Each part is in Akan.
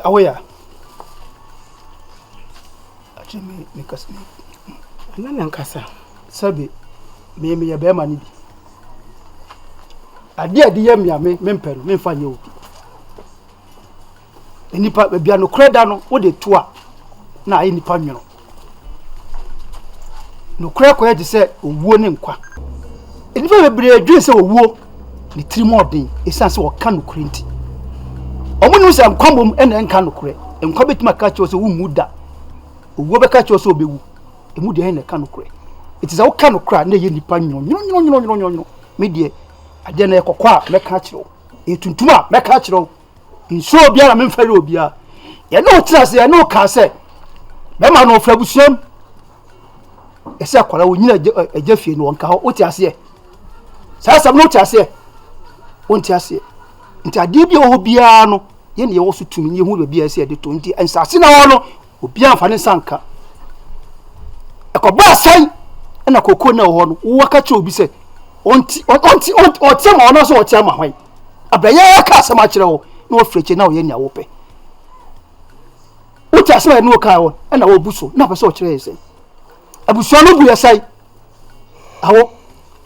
Awoya. Akyɛ me me kasa me. Ɛna na nkasa. Sɛbi me meyɛ bɛrima no bi. Adeɛ a ɛde yɛ me a me mempɛ no memfa nyɛ obi. Nnipa baabi a nokorɛ da no wode to a na ayɛ nnipa nwono. Nokorɛ kɔyɛ te sɛ owuo ne nkwa. Nnipa bebree dwen sɛ owuo ne tirim ɔden ɛsiane sɛ wɔka nokorɛ nti. Wɔn nim sɛ nkwa mmom na ɛnka nokorɛ. Nkwa bɛtumi aka kyerɛ sɛ wonwu da. Owuo bɛka kyerɛ sɛ ɔbɛwu. Ɛmu deɛ na ɛka nokorɛ. Ɛti sɛ woka nokorɛ a na ɛyɛ nnipa nwonwonwonwonwonwonwo. Me deɛ adeɛ no ɛyɛ kɔkɔɔ a mɛka akyerɛ wo. Ɛyɛ tuntum a mɛka akyerɛ wo. Nsuro obiara na memfɛre obiara. Yɛne wo tena ase, yɛne wo kaa sɛ bɛrima no ɔfiri abusua mu. Ɛsɛ akwadaa wɔnyina agya fie no wɔnka hɔ. Wote aseɛ? Saa asɛm no wote aseɛ? Wonte aseɛ. Nti adeɛ bi a ɛwɔ hɔ biara no yɛne yɛwɔ so tumi ne yɛhu baabi a ɛsɛ yɛde to. Nti nsase na hɔ no obiara mfa ne nsa nka. Ɛkɔba asɛn ɛna koko na ɛwɔ hɔ no wowɔ ka kyerɛ obi sɛ ɔnti ɔnti ɔte ama ɔno sɛ ɔte ama hwan? Abɛyɛ aka asɛm akyerɛ wo na wɔfiri akyire na wɔyɛ nea wopɛ. Wote asɛm a ɛne wo kaa wɔ ɛna wɔbu so na apɛ sɛ ɔkyerɛ yɛ sɛn. Abusua no bu yɛ sɛn. Awo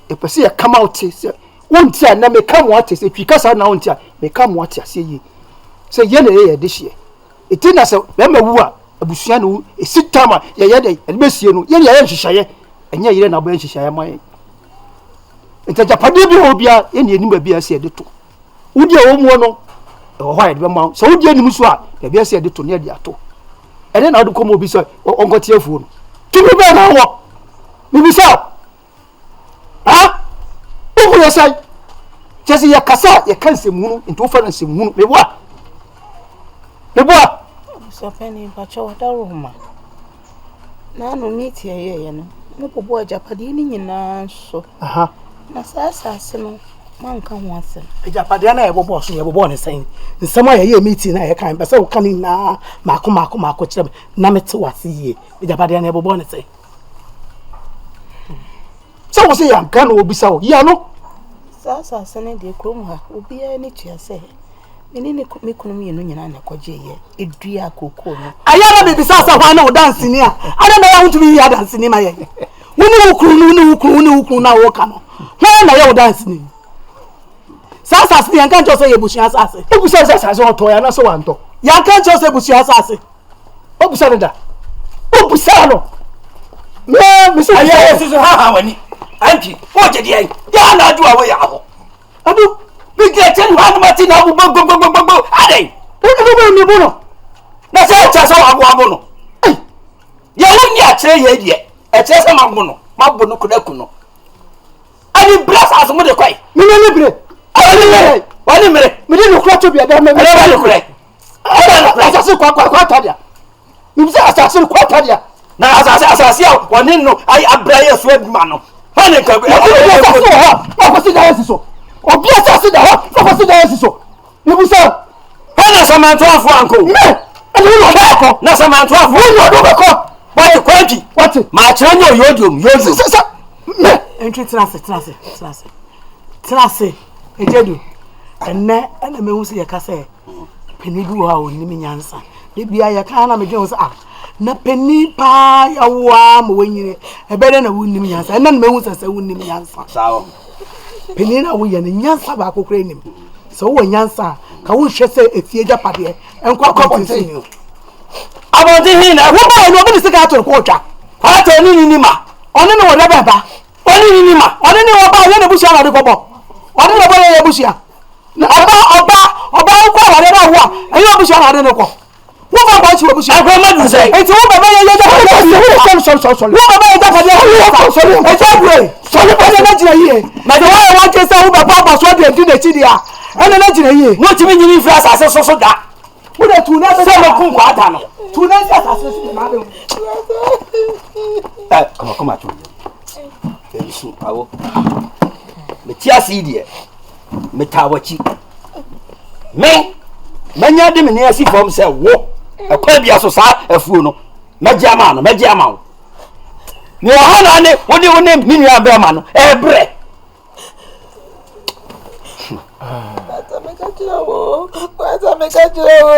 ɛpɛ sɛ yɛka ma wote sɛ wonte a na meka mo ate sɛ twi kasa na wonte a meka mo ate aseɛ yie sɛ yɛ na ɛyɛ yɛ de hyeɛ. Ɛti na sɛ bɛrima wu a abusua na wu ɛsi tam a yɛyɛ dɛ yɛde bɛsie no yɛne yɛyɛ nhyehyɛeɛ ɛnyɛ yerɛ na abɛyɛ nhyehyɛeɛ ma yɛn. Nti agyapadeɛ bi wɔ hɔ biara yɛn na yɛnim baabi a ɛsɛ yɛde to. Wodi a ɛwɔ mu no ɛwɔ hɔ a yɛde bɛma wo. Sɛ wodi anim nso a baabi a ɛsɛ yɛde to no yɛde ato. Ɛne na wode kɔma obi sɛ ɔnkɔte afuo no. Tumi bɛn na wowɔ? Mebisa wo. Ha? Wohu yɛ sɛn? Kyɛ sɛ yɛkasa a yɛka nsɛmhunu nti wofa no nsɛmhunu. Meboa. Meboa. Abusuapanin mpakyɛ ɔdawuruma. N'ano meeting a yɛyɛeɛ no, mobobɔɔ agyapadeɛ no nyinaa so. Na saa asase no, moanka ho asɛm. Agyapadeɛ no a yɛbobɔɔ so no, yɛbobɔɔ no sɛn? Nsɛm a yɛyɛɛ meeting no a yɛkae, mepɛ sɛ woka ne nyinaa maako maako maako kyerɛ me na mete w'ase yie. Agyapadeɛ no, yɛbobɔɔ no sɛn? Sɛ wo sɛ yɛanka na wɔbisa wo, yi ano. Saa asase no deɛ, kurom ha, obiara ani tua sɛ Me ne me kunu mmienu nyinaa na ɛkɔgyeeɛ duaa kookoo no. Ɛyɛ na mebisa sɛ hwan ne wo danseni a, adɛn na ɛyɛ a wontumi nyi adanseni ma yɛn? Wo ne wo kunu no, wo ne wo kunu, wo ne wo kunu no a woka no, hwan na ɛyɛ wo danseni? Saa asase no yɛnka nkyerɛ sɛ yɛ abusua asase. Wobisa sɛ asase ɔtɔe anaasɛ wantɔ? Yɛnka nkyerɛ sɛ abusua asase. Wobisa no da. Wobisa no. Mɛ mesɛ Ayɛ yɛ soso ha ha w'ani. Antwi, wogye deɛn? Yɛ na adu a woyɛ ahɔ. Adu. Mi gyina kyɛn hɔ anum ati na abu gbogbogbogbo adɛn. Wọ́n ní bẹ́ẹ̀ mi bó no. Na sɛ ɛkyɛ sɛ wabo abo no. Deɛ wonni akyerɛ yɛ deɛ ɛkyerɛ sɛ mabo no mabo no kura ku no. Ɛni bere asase mo de kɔe. Mi ní ni bere. Ɛni mere. Wɔne mere. Mi ní nukura tó bi ɛdá mɛ. Ɛdá bɛ nukurɛ. Ɛdá nukurɛ. Asase kɔ akɔ akɔ atadeɛ. Mebisa asase no kɔ atadeɛ. Na asase asase a wɔne no ayɛ abira yɛ so adwuma no. Hwan ne nka obi asase wɔ hɔ a na ɔkɔsi dan asi so. Obi asase da hɔ na ɔkɔsi dan asi so. Mebisa. Hwan na samantoafoɔ ankɔ? Me ɛne wo na ɔde bɛkɔ. Na samantoafoɔ. Wo na ɔde bɛkɔ. Wate kwantwi. Wate. Maakyerɛ nyɛ oyodiom yodiom. Sɛ sɛ me. Ntwi tena ase tena ase tena ase tena ase egye du ɛnɛ ɛna mehu sɛ yɛka sɛ. Panin bi wɔ hɔ a ɔnnim nyansa. Da biara yɛka a na medwene ho sɛ ah na panin paa yɛawo ara ma wanyini ɛbɛyɛ dɛn na wonnim nyansa ɛnna na mahu sɛ sɛ wonnim nyansa. Panin a woyɛ no nyansa baako koraa nnim. Sɛ wowɔ nyansa a ka wonhwɛ sɛ efie agyapadeɛ nkɔ abɔnten so. Abɔnten he na wobaa no obi de sika ato no kɔɔtwa. Paatɔ ne ne ni ma. Ɔne ne wɔ dɛ bɛn ba. Ɔne ne ni ma. Ɔne ne wɔ ba yɛ n'abusua na ɔde kɔbɔ. Ɔne na ɔbɔ yɛ yɛ abusua. Na ɔba ɔba ɔba wokɔ awadeɛ no awo a ɛnyɛ wabusua na ade ne kɔ wofa nkɔ akyi wabusua akɔ ma duru sɛ nti wo bɛbɛ yɛ yɛ gyapadeɛ sɔre sɔre sɔre sɔre wo bɛbɛ yɛ gyapadeɛ sɔre ɛgya abue sɔre ɛna na gyina yie na deɛ wɔyɛ wɔn kyɛ sɛ wo bɛbɔ abɔ so deɛ di n'akyi deɛ ɛna na gyina yie motumi nyini mfiri asase so so da wo de tu na sɛ mɔku nkɔ ada no tu na si asase so deɛ maa bɛ hu ɛ kɔma kɔma to yɛ nsu awo mete ase yi deɛ metaa w'akyi me mɛnya de me nan asi fam sɛ wo ɛkwan bia so saa afuo no mɛgye ama no mɛgye ama wo mewɔ ha na ne wode wo ne me nua bɛrima no ɛbrɛ. Kwata meka kyerɛ wo. Kwata meka kyerɛ wo.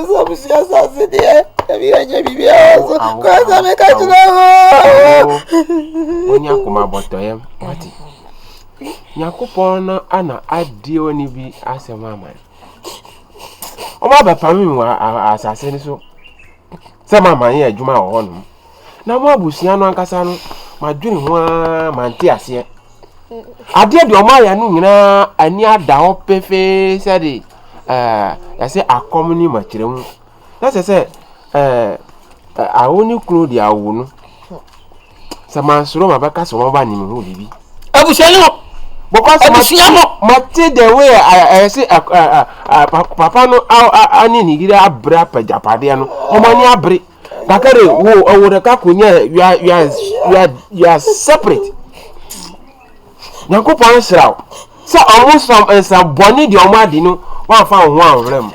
Sɛ abusua asase deɛ, ebi ɛnyɛ biribiara wɔ so. Kwata meka kyerɛ wo. Wonya akoma bɔtɔyam, wate. Nyankopɔn no ana adie wɔ ne bi asɛm ama no. Wɔn abɛpam mi wɔ asase no so sɛ mama yɛ adwuma wɔ hɔnom. Na mo abusua no ankasa no, madwene ho ara mante aseɛ. Adeɛ deɛ wɔn ayɛ no nyinaa ani ada hɔ pefee sɛde ɛɛ yɛsɛ akɔm ne makyerɛ mu. Na sɛ sɛ ɛɛ awo ne kunu de awo no sɛ mansoro ma bɛka sɛ wɔn ba ne me ho biribi. Abusua no because abusua no mate the way ɛyɛ sɛ papa no ne ne yere abrɛ apagyapadeɛ no wɔn ani abere. Kakare wo ɛwɔ ɖeka ko nye you are you are you are you are separate. Nyankopɔn nhyira wo sɛ ɔmo sɔm nsa bɔne deɛ ɔmo adi no wamfa wo ho anwerɛ mu.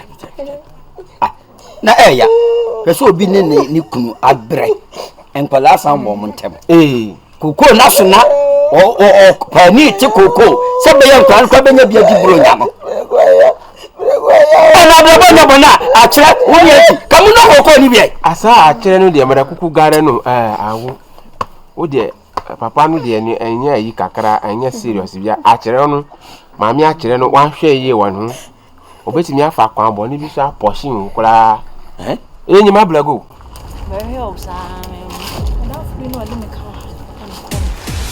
Ah, na ɛya hwɛ sɛ obi ne ne ne kunu abrɛ nkwadaa san wɔ ɔmo ntɛm. Ee. Kokoo na so na ɔpaani te kokoo sɛ bɛyɛ nkwadaa no kora bɛnya bi adi buronya no. Ɔna abrabɔ nyɛ bɔne a akyerɛ wo ne ati ka mu no kokoo ni biɛ. Asa akyerɛ no deɛ mɛda kuku gare no ɛɛ awo wo deɛ papa no deɛ no ɛnyɛ ayi kakra ɛnyɛ serious bia akyerɛ no maame akyerɛ no wahwɛ yie wɔ ne ho Obetumi afa kwan bɔne bi so apɔhye wo koraa. Eh? Ɛyɛ nyima blago. Mɛhwɛ wo saa Adamfo bi na ɔde me ka wɔ ha na mekɔ no.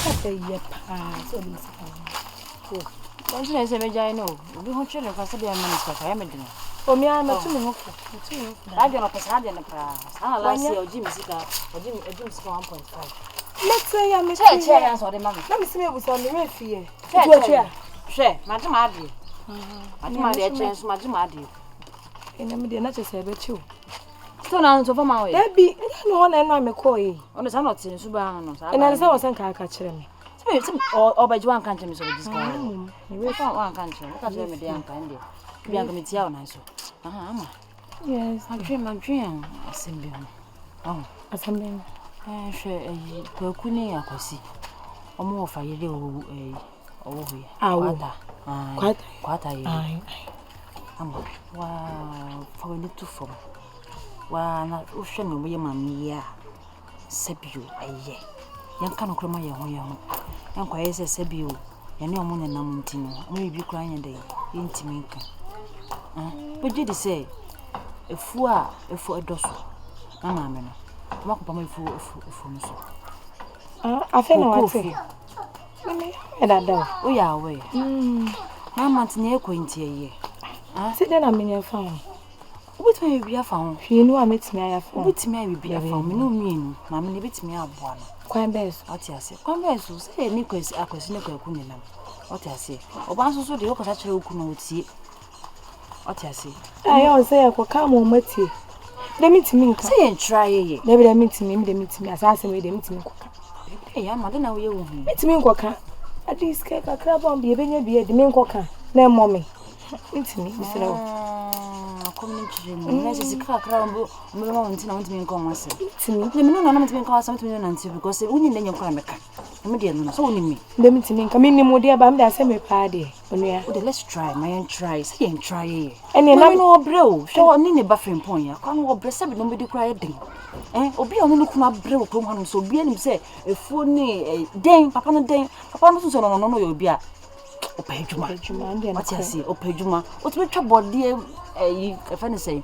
Ɛbɛyɛ paa sɛ ɔde me sika ma. Wɔn nso na ɛsɛ mɛgyae no o. Obi ho kyerɛ no koraa sɛ bɛyɛ mma no sika koraa ɛyɛ me dene. Omi ara mɛtu me ho fo. Mɛtu me ho fo. Saa deɛ no ɔpɛ saa deɛ no paa. Saa na last year ɔgye me sika ɔgye me ɔgye me sika 1.5. Mɛtu ya mɛtu ya. Kyɛ kyɛ ya nso ɔde ma me. Na mesi mebusa me werɛ fi yɛ. Kyɛ hwɛ magye m'adeɛ. Magye m'adeɛ kyɛ nso magye m'adeɛ. Ɛnna mi deɛ na kyɛ sɛ ɛbɛkye o. Still na nso fama wo yɛ. Dabi nka ne hɔ na ɛno a mekɔɔ yi. Ɔno saa na ɔte nso baa no saa. Ɛnna ne sɛ wɔ sɛ nka aka kyerɛ me. Sɛ sɛ ɔbɛgye wanka nkyerɛ me sɛ ɔbɛgye sika. Wanka nkyerɛ me woka kyerɛ me deɛ anka ɛndeɛ. Bi anka metia wo nan so. Aha ama. Yes. Madwen madwen asɛm bi ho. Ɔho. Asɛm bɛn? Ɛɛ hwɛ ɛyi Kwaku ne Akwasi. Ɔmo wɔ fa yere wɔ ɛyi ɔwɔ hɔ yi. Awo. Kwata. Kwata. Kwata yere. Ayi. Ama waa fa w'ani to fam. Waa na wohwɛ nea ɔmo yɛ maame yi a sɛbio ɛyɛ. Yɛnka nokorɛ ma yɛn ho yɛn ho. Ɛnkɔyɛ sɛ sɛbio yɛne ɔmo nenam nti no ɔmo yɛ biribi koraa nyɛ dɛn yɛntumi nka. Wogye di sɛ afuo a afuo dɔ so na maame no ɔmo akɔpam afuo afuo afuo no so. Ah, afei na wate. Meme dada o. Woyɛ aware. Mm. Mama nti na ɛkɔ nti ɛyɛ. Ah, sɛ dɛn na menyɛ fa ho? Wobɛtumi ayɛ biribi afa ho. Hwee ni a mɛtumi ayɛ afa ho. Wobɛtumi ayɛ biribi afa ho. Mene mmienu. Maame no ebɛtumi aboa no. Kwan bɛɛ so. Ɔte ase. Kwan bɛɛ so. Sɛ yɛ ne kwasi akwasi ne kwaku nenam. Ɔte ase. Ɔbaa nso so deɛ wokasa kyerɛ wo kunu ɔtie. Ɔte ase. Ayɛ wɔn sɛ yɛkɔka ama wɔn atie. Dɛ mentumi nka. Sɛ yɛn tra yɛyɛ. Dɛbi dɛ mentumi, mi dɛ mentumi. Asa asɛm yi dɛ mentumi nkɔka. Ɛyɛ ama de na woyɛ wo ho. Mentumi nkɔka. Ade sika kakra bɔ bi ebenya bi adi menkɔka na ɛmmɔ me. Mentumi, mesrɛ wo. Akɔm no nkyerɛ mu. Na sɛ sika kakra wɔn bɛma wɔn nti na wɔntumi nka wɔn asɛm. Mentumi. Na mene na mentumi nka wɔn asɛm, mentumi ne nante because wonni nna nyɛ nkora mɛka. Ɛmi deɛ no no, sɛ wonim me. Dɛ mentumi nka, menim wo deɛ ba, mede asɛm me paa deɛ. Onua. Wode let's try ma yɛn try sɛ yɛn try yɛ. Ɛne na Maame no ɔbrɛ o. Hwɛ ɔne ne ba frimpɔn yɛ. Akwa no ɔbrɛ sɛ binom bɛdi koraa yɛ den. Eh, obi a ɔne ne kunu abrɛ wɔ kurom hanom sɛ obi anim sɛ efuo ne eh, dɛn papa no dɛn papa no nso sɛ ɔno no yɛ obi a ɔpɛ adwuma. Wate aseɛ ɔpɛ adwuma. Ɔtumi twa bɔdeɛ ɛyi ɛfɛ ne sɛ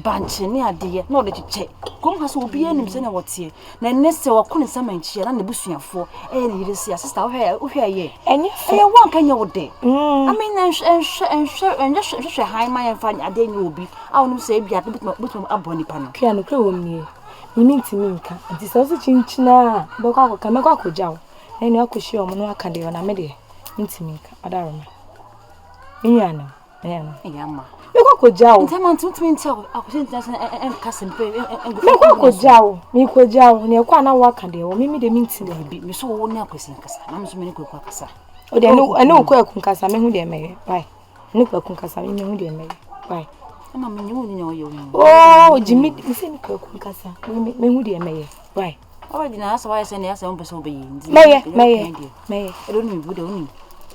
bankye ne adeɛ na ɔde kyekyɛ. Kurom ha sɛ obi anim sɛnea wɔteɛ. Na ɛnnɛ sɛ wɔkɔ ne nsa mankyia na n'abusuafoɔ ɛyɛ ne yere se a sista wohwɛ wohwɛ ɛyɛ. Ɛnyɛ fɛ. Ɛyɛ wo anka nyɛ wo dɛ. I mean ɛnhwɛ ɛnhwɛ ɛnhwɛ ɛnyɛ hwehwɛ han ma yɛmfa adeɛ nyɛ obi a wonim sɛ ebi ade bɛtumi bɛtumi aboa nipa no. Kua nokorɛ wɔ mu nie, me mentumi nka, nti sɛ wose kyinkyin a wobɛkɔ akɔka mɛkɔ akɔgya wo na ɛne akɔhyia wɔn na waka deɛ na me deɛ mentumi nka, ɔdaroma. Me nua no. Mekɔ akɔgya wo. Mekɔ akɔgya wo. Mekɔgya wo. Nea ɛkɔ a na woaka deɛ wɔ me me deɛ mentimi. Dabi, me so wo ne akwasi nkasa. Na me so me ne kwaku akasa. O deɛ ɛne wo kwaku nkasa mehu deɛ mɛyɛ. Why? Ne kwaku nkasa me mehu deɛ mɛyɛ. Why? Ama me nyewu ne ɔyɛ wo. Oh, Jimmy, me sɛ ne kwaku nkasa. Me mehu deɛ mɛyɛ. Why? Ɔbɛ gyina asɛ wayɛ sɛ ne asɛ wo pɛ sɛ wobɛyɛ. Mɛyɛ, mɛyɛ, mɛyɛ. Ɛdɔ ne mi bu deɛ wonim.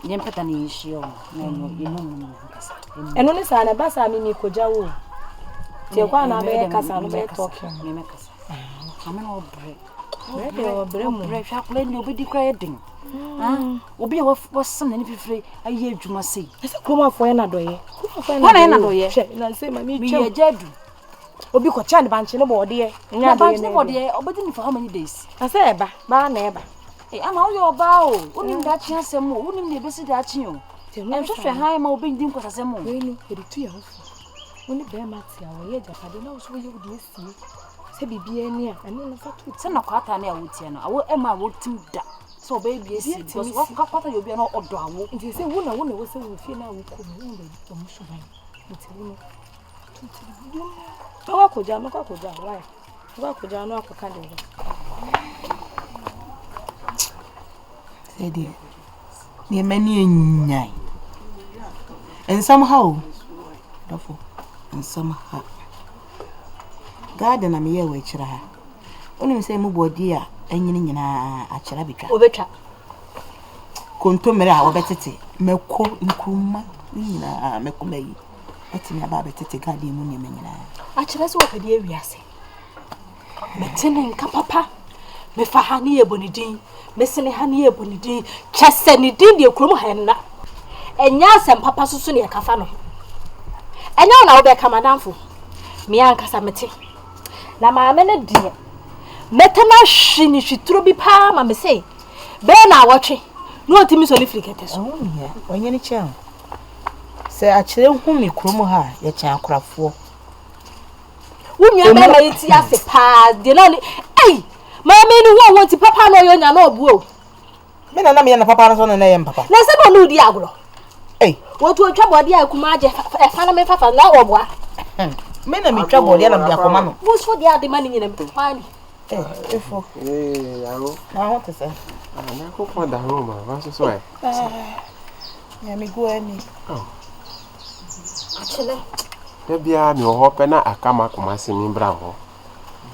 Yɛmpɛ da na yɛnhyia o, na ɛno yɛne ɔmo nyinaa nkasa. Ɛno ne saa na ɛba saa me mekɔgya wo o. Nti ɛkɔ a na abɛyɛ kasa no bɛyɛ talking. Mɛmɛkasa. Maame no ɔbrɛ. Brɛ deɛ ɔbrɛ mu. Ɔbrɛ hwɛ akwadaa ni obɛdi koraa yɛ den. Obi a wasam n'ani fifire ayɛ adwuma sei. Ɛsɛ kurom afoɔ yɛ n'adɔyɛ. Kurom afoɔ yɛ n'adɔyɛ. Hwɛ na nsɛ ma mi twɛm. Meyɛ agya adu. Obi kɔkyɛ ne bankye ne bɔɔdeɛ. Na bankye ne bɔɔdeɛ ɔbɛdi ne for how many days? Na sɛ ɛba baa na ɛba. Ee ama woyɛ ɔbaa o wonim daakye asɛm o wonim deɛ ɛbɛsi daakye o. Ɛnhwehwɛ hann ma obi ndi nkwasasɛm o. Wei no yɛde tu yɛn ho fo. Wo ne bɛrima te a wɔyɛ agyapadeɛ na wo nso woyɛ wo deɛ sie. Sɛ biribiara ni a ɛno no fa to. Sɛ na kwata ne a wotia no awo ɛma a wotim da sɛ ɔbɛyɛ bi asie because kwata yɛ obi a na ɔdɔ awo. Nti sɛ wo na wo na ɛwɔ sɛ wo fie na wokɔ mu wo baabi ɔmo suban nti wo no to tiri dum. Mɛkɔ akɔgya mɛkɔ akɔgya why mɛkɔ akɔgya no akɔka deɛ ɔbɛ. Sɛdeɛ deɛ m'ani anyan. Nsɛm ha o, dɔfo, nsɛm ha. Garden na meyɛɛ wɔ akyire ha. Wonim sɛ emu borɔdeɛ a anyini nyinaa akyerɛ abɛtwa. Wɔbɛtwa. Kontommire a wɔbɛtete, mako, nkruma ne nyinaa mako mayi atumi aba abɛtete garden mu nneɛma nyinaa. Akyerɛ sɛ wɔpɛ deɛ wiase. Mete ne nka papa. Mefa ha ne yɛbɔ ne din. Mesene ha ne yɛbɔ ne din. Kyɛ sɛ ne din deɛ kurom ha nna. Ɛnyɛ asɛm papa so so ne ɛka fa no ho. Ɛnyɛ wo na wobɛka madamfo. Me ankasa mete. Na maame no deɛ, mɛtɛ no ahwe ne hwituro bi paa ma me se bɛyɛ na awɔtwe na ɔntumi sɔ ne firi kɛtɛ so. Ɛho nhia, ɔnyɛ ne kyɛn o. Sɛ akyerɛ hu me kurom ha a, yɛkyɛn akorafoɔ. Wo nua bɛrima yi ti ase paa deɛ na ɔne ei maame ne ho ɔwɔ nti papa na ɔyɛ onya na ɔboa o. Me na na meyɛ na papa no so na na ɛyɛ mpapa. Na sɛ na ɔne odi agorɔ. Ei. Wɔtu otwa bɔdeɛ a kuma agye ɛfa na mefa fa na ɔboa. Me na metwa bɔdeɛ na mede akɔma no. Wo so deɛ ade ma ne nyina mu hwan ni. Eh, efo. Eh, awo. Na ho te sɛ. Ah, Nyankopɔn da ho ma, wa so so ɛ. Nyame gu ani. Oh. Akyele. Da biara mewɔ hɔ pɛ na aka m'akoma se membra hɔ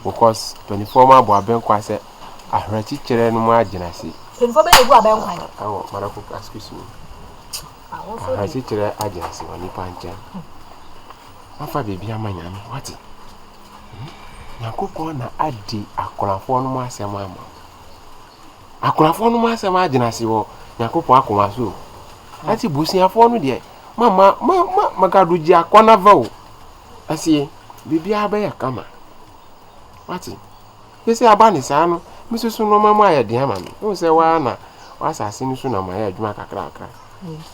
because mpaninfoɔ mo abɔ abɛnkwa sɛ ahwerɛkyekyerɛ no mo agyina se. Mpaninfoɔ bɛ na ebu abɛnkwa yi. Ɛwɔ Marako excuse me. Ahwerɛkyekyerɛ agyina se wɔ nipa nkyɛn. Wafa biribi ama nyame wate. Hmm? Nyankopɔn na adi akorafoɔ no mo asɛm ama. Akorafoɔ no mo asɛm agyina se wɔ Nyankopɔn akoma so. Ati busuafoɔ no deɛ Mama ma ma magado gye akɔnava o. Aseɛ, biribiara bɛyɛ kama. Wate? Yɛ sɛ aba ne saa no, me soso nneɛma mu ayɛ den ama me. Wohu sɛ waa na w'asase no so na mayɛ adwuma kakrakra.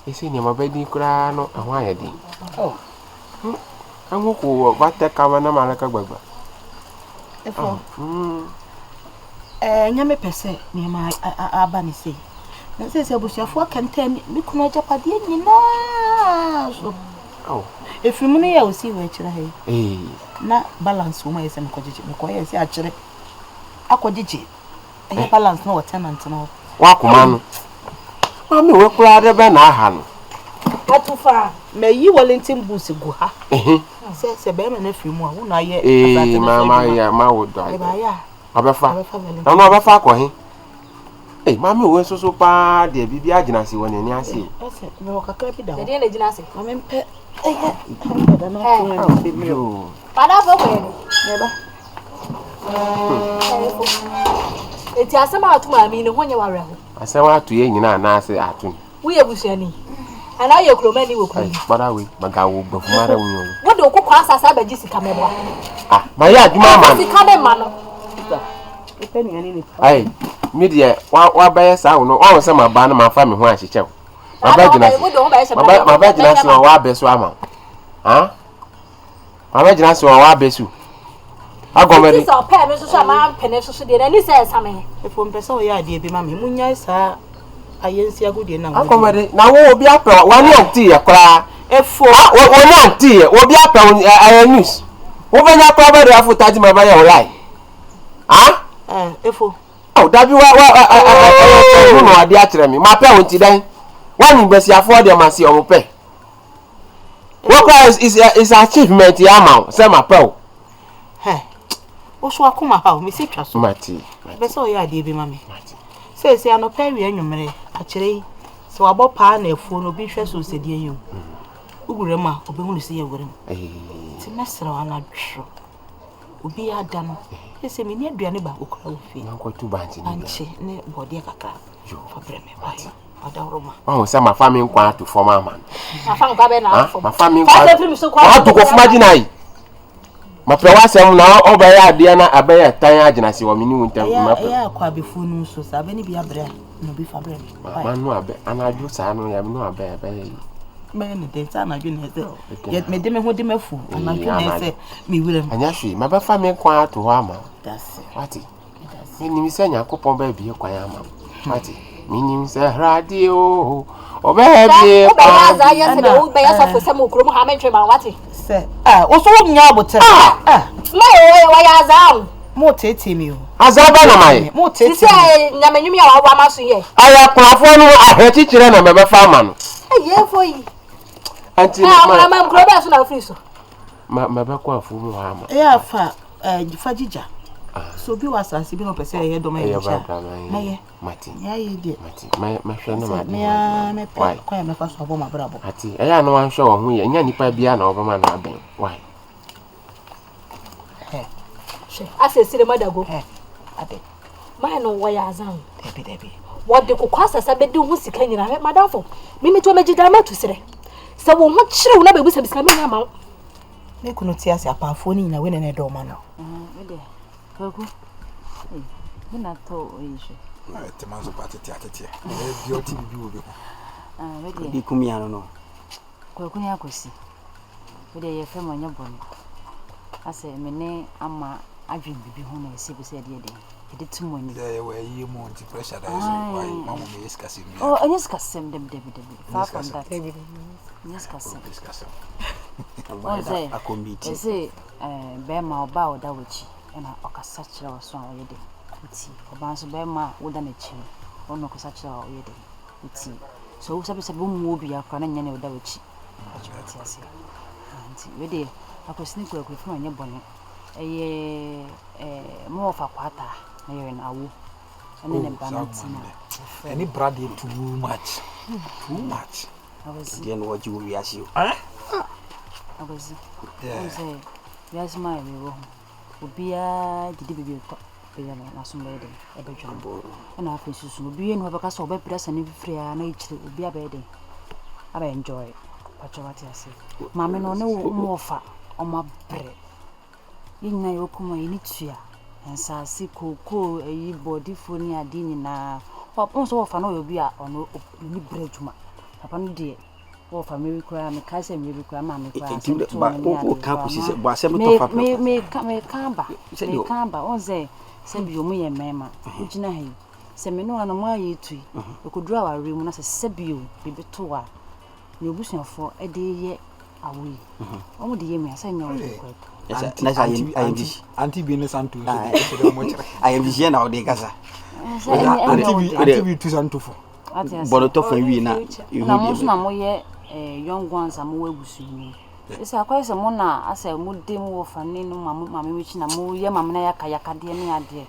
Yɛ sɛ nneɛma bɛdi koraa no, ɛho ayɛ den. Oh. Hmm. Ɛho ko wɔ vatɛ kama na malaka gbagba. Efo. Mm. Ɛnyɛ me pɛ sɛ nneɛma aba ne sei. Na sɛ sɛ abusuafoɔ akɛntɛn me kunu agyapadeɛ nyinaa so. Ɛfiri mu no yɛ a ɔsii wɔ akyire ha yi. Na balance wɔ mu ayɛ sɛ mekɔgyegye. Mekɔyɛ sɛ akyerɛ akɔgyegye. Ɛyɛ balance no wɔ tenant no hɔ. Wakoma no. Maame wei koraa de bɛ na aha no. Atu fa. Mayi Wellington boots gu ha. Sɛ sɛ bɛrima no afiri mu a wo na ayɛ asase no so adwuma. Ee ma ma ma wo dɔ. Ɛbaayɛ a. Ɔbɛfa. Na ɔno ɔbɛfa akɔ he? Ei, maame wei nso so paa deɛ biribi agyina ase wɔ n'ani ase o. Ɛsɛ mewɔ kakra bi da hɔ. Ɛdeɛ na gyina ase. Ma mempɛ ɛyɛ hundred anaa 200 bi mmerɛ. Fada fo kɔ yɛ no. Meba. Eti asɛm a ato maame yi ne ho nyɛ w'awerɛho. Asɛm ato yɛ nyinaa anaasɛ ato ni. Woyɛ busuani anaa woyɛ kuromani wɔ kuro yi? Kpara wei, maga wo gbafuma rɛ wo. Wode wo kokɔ asase abɛgye sika mɛboa. Ah, mayɛ adwuma ama no. Sika ne ma no. Ayi, mi deɛ wabɛyɛ saa wo no, wɔn sɛ ma ba no ma fa me ho ahyehyɛ wo. Mabɛgyina se, mabɛgyina se wɔ wabɛ so ama wo. Ah? Mabɛgyina se wɔ wabɛ so. Agɔmɛde. Sɛ ɔpɛɛ me nso so a mampene nso so deɛ n'ani sɛ ɛsa me. Efo mpɛ sɛ ɔyɛ adeɛ bi ma me, munyae saa ayɛnsi agodie na wɔdi. Agɔmɛde, na wo obi apɛ wɔne ɔnte yɛ koraa. Efo. Ah, wɔne ante yɛ, obi apɛ wo ɛyɛ news. Wobɛnya koraa bɛde afo tati ma bɛyɛ wo lie. Ah? Eh, efo. Oh, dabi wa wa ɛyɛ kyɛn no adeɛ akyerɛ me. Mapɛ wo nti dɛn? Wɔne mbasiafoɔ deɛ ma se ɔmo pɛ. Wo koraa is is is achievement yɛ ama wo sɛ mapɛ wo. Hɛ, wo so akoma ha o, mesi twa so. Mate. Bɛ sɛ ɔyɛ adeɛ bi ma me. Seesei anɔpa awia anwummerɛ akyerɛ yi. Sɛ wabɔ paa na afuo no obi hwɛ so sɛ deɛ yi o. Wo wura mu a ɔbɛhunu sɛ yɛ wura mu. Nti mɛsrɛ wo anadwo. Obi ada no. Sɛ menni aduane baako koraa wɔ fie. Mankɔtu bankye ne Bankye ne bɔdeɛ kakra. Fa brɛ me bae. Ɔdaworo ma. Wahu sɛ mafa me nkwa ato fam ama no. Mafa nkwa bɛ na ato fam. Mafa me nkwa. Ato kɔfuma gyina yi. Mapɛ w'asɛm na ɔbɛyɛ adeɛ na abɛyɛ tan agyina se wɔ me ne wo ntam. Mapɛ. Ɛyɛ akɔ abɛfuo no nso sɛ abɛ ne bi abrɛ a na obi fa brɛ me. Ma no abɛ anadwo saa no yɛ no abɛ ɛbɛyɛ yi. Bɛyɛ ne dɛn sɛ anadwo na ɛsɛ mede me ho de m'afu anadwo na ɛsɛ me wura mu. Ɛnyɛ hwee mabɛfa me nkwa ato hɔ ama wo. Wate? Menim sɛ Nyankopɔn bɛbie kwan ama wo. Wate? Menim sɛ Awurade o, ɔbɛbie kwan. Wobɛyɛ adza ayɛ sɛ deɛ wobɛyɛ sɔfo sɛm wɔ kurom ha mentwe ma wate. Sɛ ah, wo so wonya aboterɛ. Ah! Ma wɔyɛ azaa o. Mo teetee mi o. Azaa bɛ na ma yɛ. Mo teetee mi. Sisi nyame nwumi a wawa ma so yɛ. Ayɛ akunafoɔ no ahwɛkyekyerɛ na mɛbɛfa ama no. Ɛyɛ fo yi. Anti ma ma kuro bɛɛ so na ofiri so. Ma mɛbɛkɔ afuo mu hɔ ama. Ɛyɛ afa ɛɛ fa gyigya. So obi wɔ asase bi na ɔpɛ sɛ ɛyɛ dɔm ɛyɛ nkyɛn a mɛyɛ. Mate. Nea ayɛ deɛ. Mate. Mɛhwɛ na made. Mea mɛpɛ kwan a mɛfa so abɔ m'abrabɔ. Ate. Ɛyɛ a na wanhwɛ wɔn ho yɛ. Ɛnyɛ nipa biara na ɔbɛma no abɛn. Why? Hwɛ asɛ sire madago. Ade. Maa no wɔyɛ azan. Dabi dabi. Wɔde kokɔ asasa bɛdi ho sika nyinaa. Hwɛ madamfo. Mimi to mɛgye dan matu serɛ. Sɛ wo ho kyerɛ wo na bɛbu sɛ bisika menya ma wo. Me kunu te ase apaafoɔ no nyinaa wei na na ɛdɔ ɔma no. Kwaku, ei, me na tɔ oyi hwɛ. Na ɛtema nso pa tete ateteɛ. Ɛyɛ bi ɔte bibi wɔ bi ho. Ah, me deɛ. Bi kum ya no no. Kwaku ne akwasi. Me deɛ yɛfrɛ mo ɛnyɛ bɔne. Asɛ me ne ama adwen bibi ho na ɛsɛ bi sɛ ɛdeɛ den. Yɛde to mo anim. Sɛ yɛwɔ ayie mu nti pressure da yɛ so. Why? Mamu me yɛ sikasɛm bi. Oh, ɛnyɛ sikasɛm dabi dabi dabi. Far from that. Ɛnyɛ sikasɛm. Sikasɛm. Wɔn sɛ ɛsɛ bɛrima ɔbaa a ɔda w'akyi ɛna ɔkasa kyerɛ wo so a ɔyɛ den wotie. Ɔbaa nso bɛrima a woda n'akyi no ɔno ɔkasa kyerɛ wo a ɔyɛ den wotie. So wosabesabɛ wo mu obi akora na nyɛ nea ɔda w'akyi. Ɔkyerɛ wote aseɛ. Nti wei deɛ akwasi ne kwaku funu ɛnyɛ bɔne. Ɛyɛ ɛɛ mo wɔfa kwaataa na yɛrɛ no awo ɛne ne ba no nti na. Ɛne bra deɛ too much too much. Deɛ na wɔgye wɔ wiase o. Akwasi, wohu sɛ wiase mu a yɛwɔ ho, obiara didi baabi a bɛyɛ no n'asom bɛyɛ dɛn ɛbɛdwo no. Ɛna afei nso so obiara ni hɔ bɛka sɛ ɔbɛbrɛ asa ne fifiri a na akyire obiara bɛyɛ dɛn abɛ enjoy. Pakyɛ wate ase. Maame no ɔne wo mo ɔfa ɔmo abrɛ. Yɛn nyinaa yɛwɔ kurom a yɛni tua. Nsaase, kookoo, ayi, bɔɔdefoɔ ne adeɛ nyinaa. Wohu sɛ wɔfa no ɔyɛ obi a ɔno n'ani brɛ adwuma. Papa no deɛ wɔfa mmerɛ bi koraa mekae sɛ mmerɛ bi koraa maame koraa asɛm too no ne adeɛ koraa ma meka meka aba meka aba wohu sɛ sɛbi ɔmo yɛ mmarima wogyina ha yi sɛ me ne wo ano mo ayɛ etu yi ɛkɔduru awareɛ mu na sɛ sɛbi o biribi to a ne obusuafoɔ de yɛ awo yi wɔn de yɛ mi asɛ nyɛ wɔn de kɔ ɛpo. Anti bi ne santo nso de ɛsɛ dɛ wɔn kyerɛ. Ayɛmhyia na ɔde kasa. Anti bi anti bi tu santo fo. Bɔdɔtɔ fa wie na ehu na mo nso na mo yɛ young ones a mo wɔ abusua mu. Ɛsɛ akɔyɛ sɛ mo na asɛ mo de mo wɔ fa ne no maame maame akyi na mo yɛ maame na yaka yakadeɛ ne adeɛ.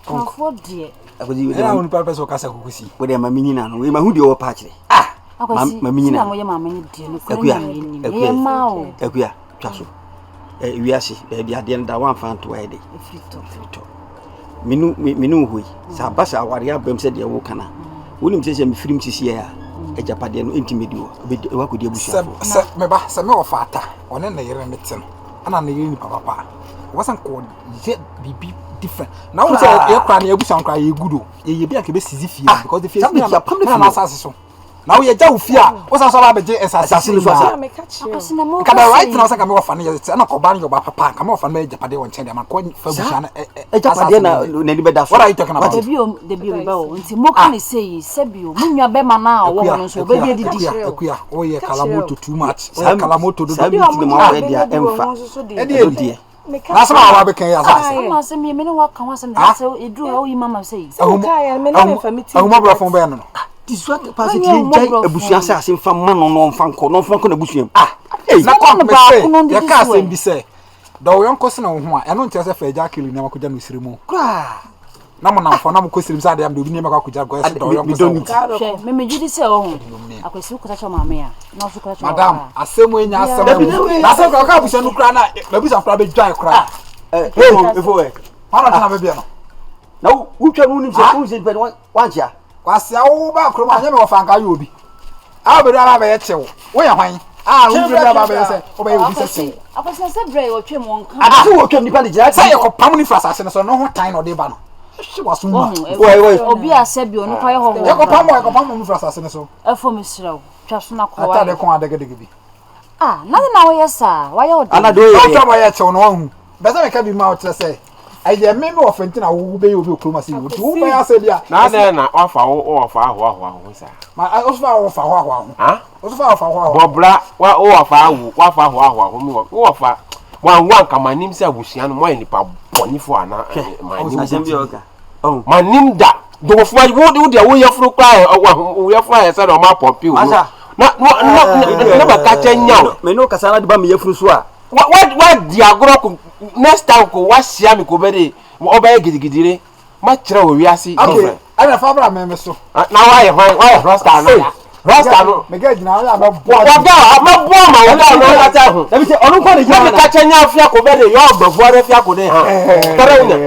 Kunafoɔ deɛ. Ɛyɛ a onipa pɛ sɛ ɔkasa kukusi. Wo deɛ ma me nyina no, ma hu deɛ ɔwɔ paa kyerɛ. Ah! Ma me nyina. Mo yɛ maame no deɛ no kura Akua, nyame nim. Akua, Yɛ ma o. Akua, twa so. Eh, wiase, baabi adeɛ no da wamfa anto ayɛ de. Efiri tɔ. Efiri tɔ. Menu menu hɔ yi. Sɛ aba sɛ awareɛ abam sɛ deɛ woka na. Wonim sɛ sɛ mefirim sisi a agyapadeɛ no ɛntumi di hɔ. Ɛbɛdi wakɔdi abusuafoɔ. Sɛ sɛ meba sɛ me wɔfa ata ɔne ne yere ne te no ɛna ne yere nipa papa a wɔsɛ nkɔ yɛ biribi different na wɔn sɛ yɛ kora ne abusua nkora yɛ good o yɛ yɛ bi a kebe sisi fie ah, because the fie si na na asase so na woyɛ gya wo fie a wosan so aba abɛgye nsase no so asa nka the right na wɔsɛ nka mewɔ fa no yɛ sɛ ɛna kɔba no yɛ ɔba papa nka mewɔ fa no bɛyɛ gyapadeɛ wɔ nkyɛn deɛ ma kɔ fa abusua no agyapadeɛ na n'ani bɛda so what are you talking about dabi o dabi o meba o nti mo ka ne sɛ yi sɛbi o mo nua bɛma no a ɔwɔ hɔ no nso ɔbɛbi adidi akua woyɛ kalamoto too much woyɛ kalamoto dodo saa meeting mu awɔ deɛ ɛmfa ɛdeɛ deɛ n'asɛm a waba bɛka yi asase. Ama asɛm yi me ne waka ho asɛm de sɛ ɛduru ha woyi mama sɛ yi. Ahumɔborɔfo bɛyɛ no no. Ti so pa sɛ tie gyae abusua asase mfa ma no na ɔmfa nkɔ na ɔmfa nkɔ n'abusua mu. Ah, na kɔ me sɛ yɛka asɛm bi sɛ dɔ wo yɔnko sene wo ho a ɛno nkyerɛ sɛ fa agya akili nneɛma kɔgya no siri mu. Koraa. Na mo namfo na mo kɔ sirim sɛ adeɛ am de obi nneɛma kɔ akɔgya kɔ ɛsɛ dɔyɔ nkɔ sɛ wo. Hwɛ, me megye di sɛ ɔho akwasi wo kasa kyerɛ maame a na ɔso kasa kyerɛ Madam, asɛm wei nya asɛm ɛmu. Na asɛm kora ɔka abusua no kora na mabusua kora bɛdwae kora. Efo ɛ. Wọn na ɔtena bɛbia no. Na wotwa no wonim sɛ wonim sɛ nipa no wankyea. Kwasia wo ba kurom anyɛ me wɔfa nka yɛ obi. A wobɛdu aba bɛyɛ kyew. Woyɛ hwan? A wobɛdu aba bɛyɛ sɛ wobɛyɛ obi sɛ kyew. Akwasi na sɛ brɛ wɔtwam wɔn ka. Ade sɛ wɔtwam nipa de gyina. Sɛ yɛkɔpam no firi asase no so no ho tan na ɔde ba no. Hye waso mu a. Obi a sɛ bi ɔno kɔ yɛ hɔhoɔ. Yɛkɔpam wɔ yɛkɔpam wɔn firi asase no so. Ɛfo mesrɛ wo twa so na kɔ. Atade kɔn adegedege bi. Ah, na na wɔyɛ saa, wɔayɛ wo den. Ana do yɛ. Ɔtwa ma yɛ kyew no ɔhu. Bɛsɛ meka bi ma wo kyerɛ sɛ ɛyɛ me me wɔfɛ nti na wo bɛyɛ obi okurom ase yi nti wo bɛyɛ asɛ bi a. Na adɛn na wafa wo wɔfa ahoahoa wo ho saa. Ma ɔso fa wɔfa ahoahoa ho. Ha? Ɔso fa wɔfa ahoahoa. Bɔbra wa wo wɔfa awu wafa ahoahoa ho mi wɔ wo wɔfa wanwo anka manim sɛ abusua no moayɛ nipa bɔnefo ana manim. Asɛm bi a ɔka. Oh. Manim da. Dɔgɔfo ayi wo wo deɛ wo yɛforo kora wo yɛforo ayɛ sɛ na ɔma apɔmpe wo. Masa. Na na na na bɛka kyɛ nya wo. Me no kasa na de ba me yɛforo so a. Wa wa wa di agorɔ ko next time ko wa hyia me ko bɛ de ɔbɛyɛ gidigidi ma kyerɛ wɔ wiase. Okay, ɛna fa bra me me so. Na wayɛ hwan wayɛ rasta no ya rasta no. Mega gyina hɔ yɛ abɛboa. Wɔga mɛboa ma wɔga ɔno ankasa ho. Dabi sɛ ɔno nkɔ ne gyina hɔ. Na meka kyɛ nya afia ko bɛ de yɛ ɔgbɛfoɔ de fia ko de ha. Kɛrɛ wo nya.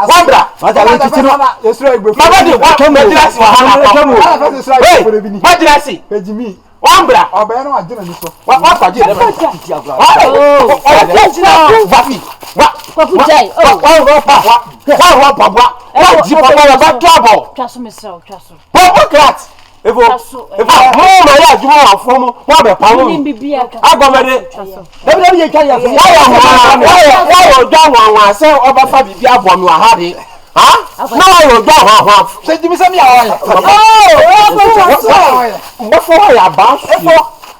Wabra. Masa wo titi no. Baba de wa bɛgyina si wɔ ha na kɔ. Hey, bɛgyina si. Wambra. Ɔbɛn no agye n'ani so. Wa wa fa gye dɛ. Ɔwɔ vafi. Wa Kwaku gyae. Wa wa wa pa wa wa wa pa wa wa ji papa wa ba to abɔ. Twa so mesrɛ wo twa so. Pɔpɔ krat. Efo. Efo mo ma yɛ adwuma wɔ afɔ mu mo abɛ pa mo. Agɔmɛde. Dabi dabi yɛ twa yɛ afɔ. Wayɛ hwaa wayɛ wayɛ ɔdwa hwahwa sɛ ɔbɛfa biribi abɔ mi wɔ ha de. Ha na wayɛ ɔdwa hwahwa. Sɛ jimi sɛ mi a ɔyɛ. Mbɔfo wayɛ abaa Efo.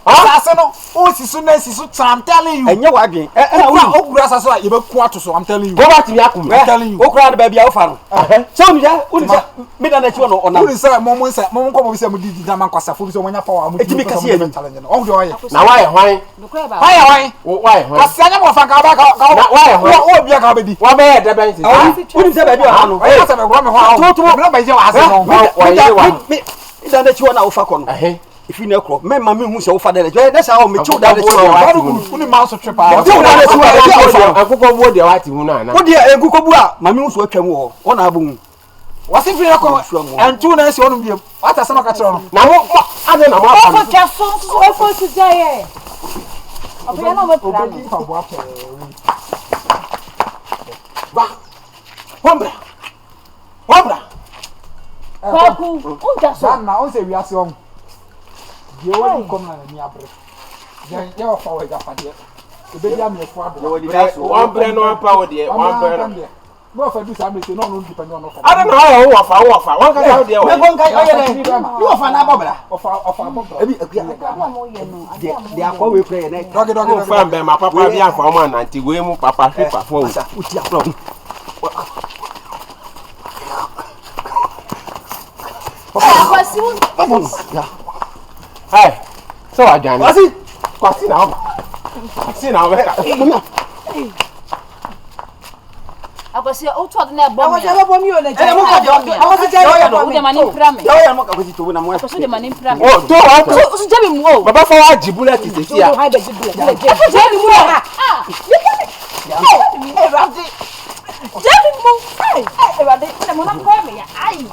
Asase no o si so na si so kyerɛ I'm telling you. Ɛnyɛ w'adwen. Ɛna wo okura asase a yɛbɛku ato so I'm telling you. Wo ba tumi akum. I'm telling you. Okura de baabi a wofa no. Sɛ woni sɛ woni sɛ me da n'akyi wɔ no ɔnam. Woni sɛ mo mo nsɛ mo nkɔ mo bi sɛ mo di di na ma nkwasafo bi sɛ wɔnya power mo Etimi kasi anim. challenge no. Ɔho deɛ ɔyɛ. Na wayɛ hwan? Wayɛ hwan? Wayɛ hwan? Kwasi anya mo fa nka ɔba ka ka. Na wayɛ hwan? Wo obi a ka ɔbɛdi. Wabɛyɛ dɛ bɛn sisi. Woni sɛ baabi a ɔha no. Ɔyɛ sɛ mɛwura me ho a. Tuo tuo. Mɛ bɛyɛ wɔ ase no. Wɔyɛ wa. Me da n'akyi wɔ na wofa kɔ no. Efi na ɛkorɔ mɛma mi hu sɛ wofa da n'akyi ɛnɛ saa ɔ mekyew da n'akyi wɔ. Wone maa so twe paa. Mekyew da n'akyi wɔ ebi a wofa no. Akokɔ buo deɛ wate hu no ana. Wo deɛ nkokɔ bu a ma mi hu so atwam wɔ hɔ wɔn na abɔ hu. Wɔsi firi ɛkɔ ɛntu na esi ɔnom biem. Wate asɛm aka kyerɛ no. Na mo mo ade na mo afa no. Ɔfo twa so nso ɔfo so gya yɛ. Ɔbɛyɛ na ɔbɛpira no. Obedi mpaboa pɛɛ. Ba wɔn bra wɔn bra. Kwaku ntwa so. Dan na ɔn sɛ wiase ɔn. Deɛ wɔdi kɔm na n'ani abere. Yɛn yɛ ɔfa wɔ agyapadeɛ. Ebedi ameɛfo adoa. Wɔn brɛ no ampa wo deɛ wɔn brɛ no. N'o fɛ du saa mɛ se n'ɔno nipa ni ɔno fɛ. Ade na ɔyɛ wo wɔfa wo wɔfa wɔn kasa wo deɛ wɔyɛ. Mɛkɔ nka ɔyɛ dɛ ne wɔfa n'abɔ bra. Ɔfa ɔfa abɔ bra. Ebi akuya deɛ deɛ akɔ wei kura yɛ nɛ. Dɔgi dɔgi dɔgi. Nfa mbɛma papa bi anfa wɔn anante wei mu papa hwe papa o. Asa wuti akorɔ. Akwasi wo. Bɔbɔ no ya. Ɛ sɛ wadwane. Kwasi. Kwasi na ɔba. Kwasi na ɔbɛka. Akwasi o to ɔde na ɛbɔ mi a. Akwasi ɛbɛbɔ mi o na gya. Ɛna mo ka deɛ Akwasi gya ɔyɛ ɛbɛbɔ no. O de ma ne mpira mi. Deɛ ɔyɛ no mo akwasi to na mo. Akwasi o de ma ne mpira mi. O to wa to. O so gya mi mu o. Baba fa wa gye bullet sisi a. Gya mi mu ha. Ewurade. Gya mi mu. Ewurade. Ɛna mo na kɔ mi ya. Ayi.